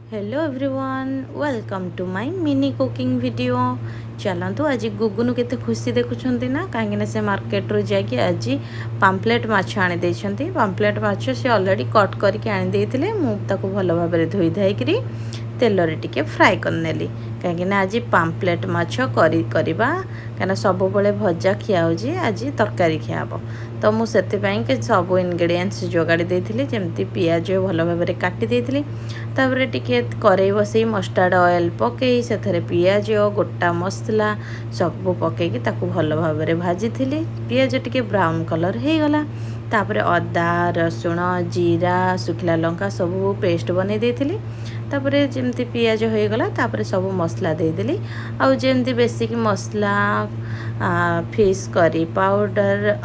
Hello everyone, welcome to my mini cooking video. ଚାଲନ୍ତୁ, ଆଜି ଗୁଗୁନୁ କେତେ ଖୁସି ଦେଖୁଛନ୍ତି ନା? କାହିଁକିନା ସେ ମାର୍କେଟରୁ ଯାଇକି ଆଜି ପାମ୍ପଲେଟ୍ ମାଛ ଆଣିଦେଇଛନ୍ତି। ପାମ୍ପଲେଟ୍ ମାଛ ସେ ଅଲରେଡ଼ି କଟ୍ କରିକି ଆଣିଦେଇଥିଲେ। ମୁଁ ତାକୁ ଭଲ ଭାବରେ ଧୋଇ ଧାଇକିରି ତେଲରେ ଟିକେ ଫ୍ରାଏ କରିନେଲି, କାହିଁକିନା ଆଜି ପାମ୍ପଲେଟ୍ ମାଛ କରି କରିବା, କାହିଁକିନା ସବୁବେଳେ ଭଜା ଖିଆ ହେଉଛି, ଆଜି ତରକାରୀ ଖିଆ ହେବ। ତ ମୁଁ ସେଥିପାଇଁ କି ସବୁ ଇନଗ୍ରେଡ଼ିଏଣ୍ଟସ୍ ଯୋଗାଡ଼ି ଦେଇଥିଲି। ଯେମିତି ପିଆଜ ଭଲ ଭାବରେ କାଟି ଦେଇଥିଲି। ତାପରେ ଟିକେ କରେଇ ବସେଇ ମଷ୍ଟାର୍ଡ଼ ଅଏଲ୍ ପକାଇ ସେଥିରେ ପିଆଜ, ଗୋଟା ମସଲା ସବୁ ପକାଇକି ତାକୁ ଭଲ ଭାବରେ ଭାଜିଥିଲି। ପିଆଜ ଟିକେ ବ୍ରାଉନ୍ କଲର୍ ହେଇଗଲା। ତାପରେ ଅଦା, ରସୁଣ, ଜିରା, ଶୁଖିଲା ଲଙ୍କା ସବୁ ପେଷ୍ଟ ବନେଇ ଦେଇଥିଲି। ତାପରେ ଯେମିତି ପିଆଜ ହେଇଗଲା, ତାପରେ ସବୁ ମସଲା ଦେଇଦେଲି। ଆଉ ଯେମିତି ବେସିକ୍ ମସଲା, ଫିସ୍ କରି ପାଉଡ଼ର,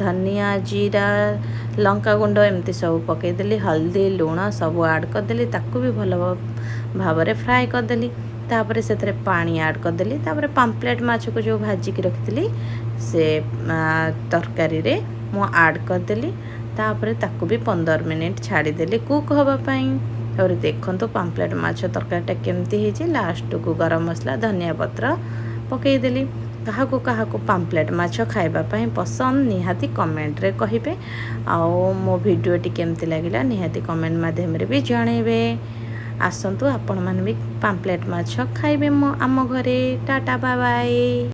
ଧନିଆ, ଜିରା, ଲଙ୍କାଗୁଣ୍ଡ ଏମିତି ସବୁ ପକାଇଦେଲି। ହଳଦୀ, ଲୁଣ ସବୁ ଆଡ଼୍ କରିଦେଲି। ତାକୁ ବି ଭଲ ଭାବରେ ଫ୍ରାଏ କରିଦେଲି। ତାପରେ ସେଥିରେ ପାଣି ଆଡ଼୍ କରିଦେଲି। ତାପରେ ପାମ୍ପଲେଟ୍ ମାଛକୁ ଯେଉଁ ଭାଜିକି ରଖିଥିଲି, ସେ ତରକାରୀରେ ମୁଁ ଆଡ଼୍ କରିଦେଲି। ତାପରେ ତାକୁ ବି 15 ମିନିଟ୍ ଛାଡ଼ିଦେଲି କୁକ୍ ହେବା ପାଇଁ। ତାପରେ ଦେଖନ୍ତୁ, ପାମ୍ପଲେଟ୍ ମାଛ ତରକାରୀଟା କେମିତି ହେଇଛି। ଲାଷ୍ଟକୁ ଗରମ ମସଲା, ଧନିଆ ପତ୍ର ପକାଇଦେଲି। କାହାକୁ କାହାକୁ ପାମ୍ପଲେଟ୍ ମାଛ ଖାଇବା ପାଇଁ ପସନ୍ଦ, ନିହାତି କମେଣ୍ଟରେ କହିବେ। ଆଉ ମୋ ଭିଡ଼ିଓଟି କେମିତି ଲାଗିଲା, ନିହାତି କମେଣ୍ଟ ମାଧ୍ୟମରେ ବି ଜଣାଇବେ। ଆସନ୍ତୁ, ଆପଣମାନେ ବି ପାମ୍ପଲେଟ୍ ମାଛ ଖାଇବେ ମୋ ଆମ ଘରେ। Tata, bye bye.